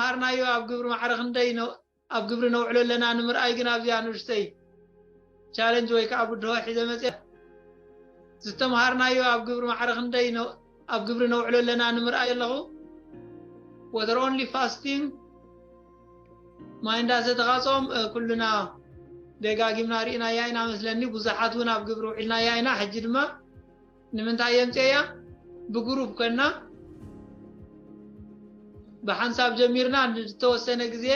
ዝተምሃርናዮ ኣብ ግብሪ ማዕረ ክንደይ ነው ኣብ ግብሪ ነውዕሎ ኣለና ንምርኣይ ግን ኣብዚኣ ንእሽተይ ቻለንጅ ወይ ከዓ ብድሆ ሒዘ መፅያ። ዝተምሃርናዮ ኣብ ግብሪ ማዕረ ክንደይ ነው ኣብ ግብሪ ነውዕሎ ኣለና ንምርኣይ ኣለኹ። Water only fasting ማይ እንዳሰተኻ ፆም ኩልና ደጋጊምና ርኢናያ ኢና መስለኒ። ብዙሓት እውን ኣብ ግብሪ ውዒልናያ ኢና። ሕጂ ድማ ንምንታይ የምፅያ? ብግሩፕ ኮና ብሓንሳብ ጀሚርና ንዝተወሰነ ግዜ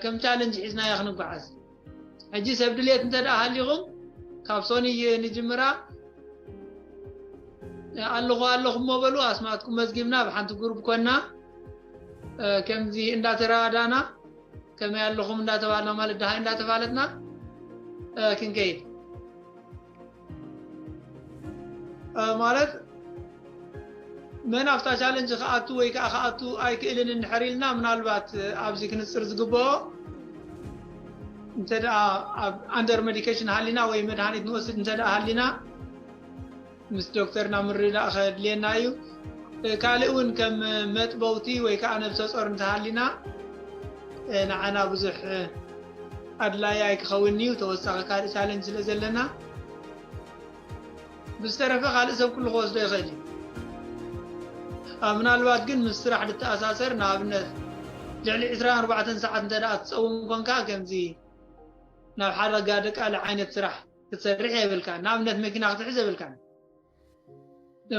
ከም ቻለንጅ ሒዝናያ ክንጓዓዝ። ሕጂ ሰብ ድሌት እንተ ደኣ ሃሊኹም ካብ ሶኒ ንጅምራ። ኣለኹ ኣለኹ እሞ በሉ። ኣስማትኩም መዝጊብና ብሓንቲ ግሩፕ ኮና ከምዚ እንዳተረዳዳና ከመይ ኣለኹም እንዳተባልና ማለት ደሃይ እንዳተፋለጥና ክንከይድ ማለት መን ኣብታ ቻለንጅ ክኣቱ ወይ ከዓ ክኣቱ ኣይክእልን እንድሕር ኢልና ምናልባት ኣብዚ ክንፅር ዝግበኦ እንተ ደኣ ኣብ ኣንደር ሜዲኬሽን ሃሊና ወይ መድሃኒት ንወስድ እንተ ደኣ ሃሊና ምስ ዶክተርና ምርዳእ ከድልየና እዩ። ካልእ እውን ከም መጥበውቲ ወይ ከዓ ነብሰ ጾር እንተሃሊና ንዓና ብዙሕ ኣድላይ ኣይክኸውን እዩ። ተወሳኺ ካልእ ቻለንጅ ስለ ዘለና ብዝተረፈ ካልእ ሰብ ኩሉ ክወስዶ ይኽእል እዩ። ምናልባት ግን ምስ ስራሕ ዝተኣሳሰር ንኣብነት ልዕሊ ዕስራን ኣርባዕተን ሰዓት እንተ ደኣ ትፀውም ኮንካ ከምዚ ናብ ሓደ ጋደ ካልእ ዓይነት ስራሕ ክትሰርሕ የብልካ። ንኣብነት መኪና ክትሕዝ የብልካ።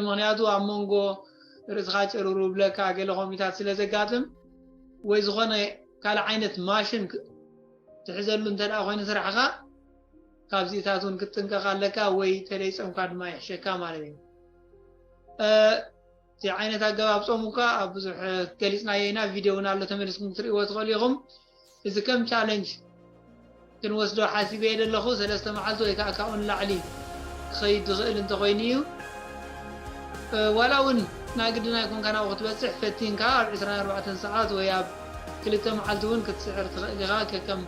ምክንያቱ ኣብ መንጎ ርእስኻ ጭርሩ ብለካ ገለ ኮሚታት ስለ ዘጋጥም ወይ ዝኾነ ካልእ ዓይነት ማሽን ትሕዘሉ እንተ ደኣ ኮይኑ ስራሕኻ ካብዚታት እውን ክትጥንቀቕ ኣለካ ወይ ተለይፀምካ ድማ ይሕሸካ ማለት እዩ። እቲ ዓይነት ኣገባብ ጾም እኳ ኣብ ብዙሕ ገሊፅናዮ ኢና። ቪድዮ እውን ኣሎ ተመሊስኩም ክትርእይዎ ትኽእሉ ኢኹም። እዚ ከም ቻለንጅ ክንወስዶ ሓሲበ ዘለኹ ሰለስተ መዓልቲ ወይ ከዓ ካብኡ ንላዕሊ ክኸይድ ዝኽእል እንተኾይኑ እዩ። ዋላ እውን ናይ ግድን ኣይኮንካ ናብኡ ክትበፅሕ ፈቲንካ ኣብ ዕስራን ኣርባዕተን ሰዓት ወይ ኣብ ክልተ መዓልቲ እውን ክትስዕር ትኽእል ኢኻ። ከከም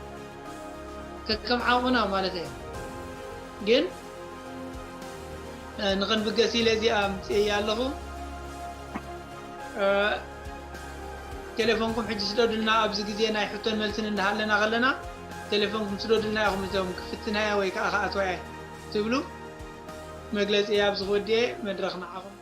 ከከም ዓቕምና ማለት እየ። ግን ንኽንብገስ ኢለ እዚኣ ኣምፅእያ ኣለኹ። ቴሌፎንኩም ሕጂ ስደዱልና። ኣብዚ ግዜ ናይ ሕቶን መልስን እንዳሃለና ከለና ቴሌፎንኩም ስደዱልና ኢኹም። እቶም ክፍትናያ ወይ ከዓ ክኣትዋያ ትብሉ መግለፂ ኣብዚ ክወድየ መድረኽ ንዓኹም።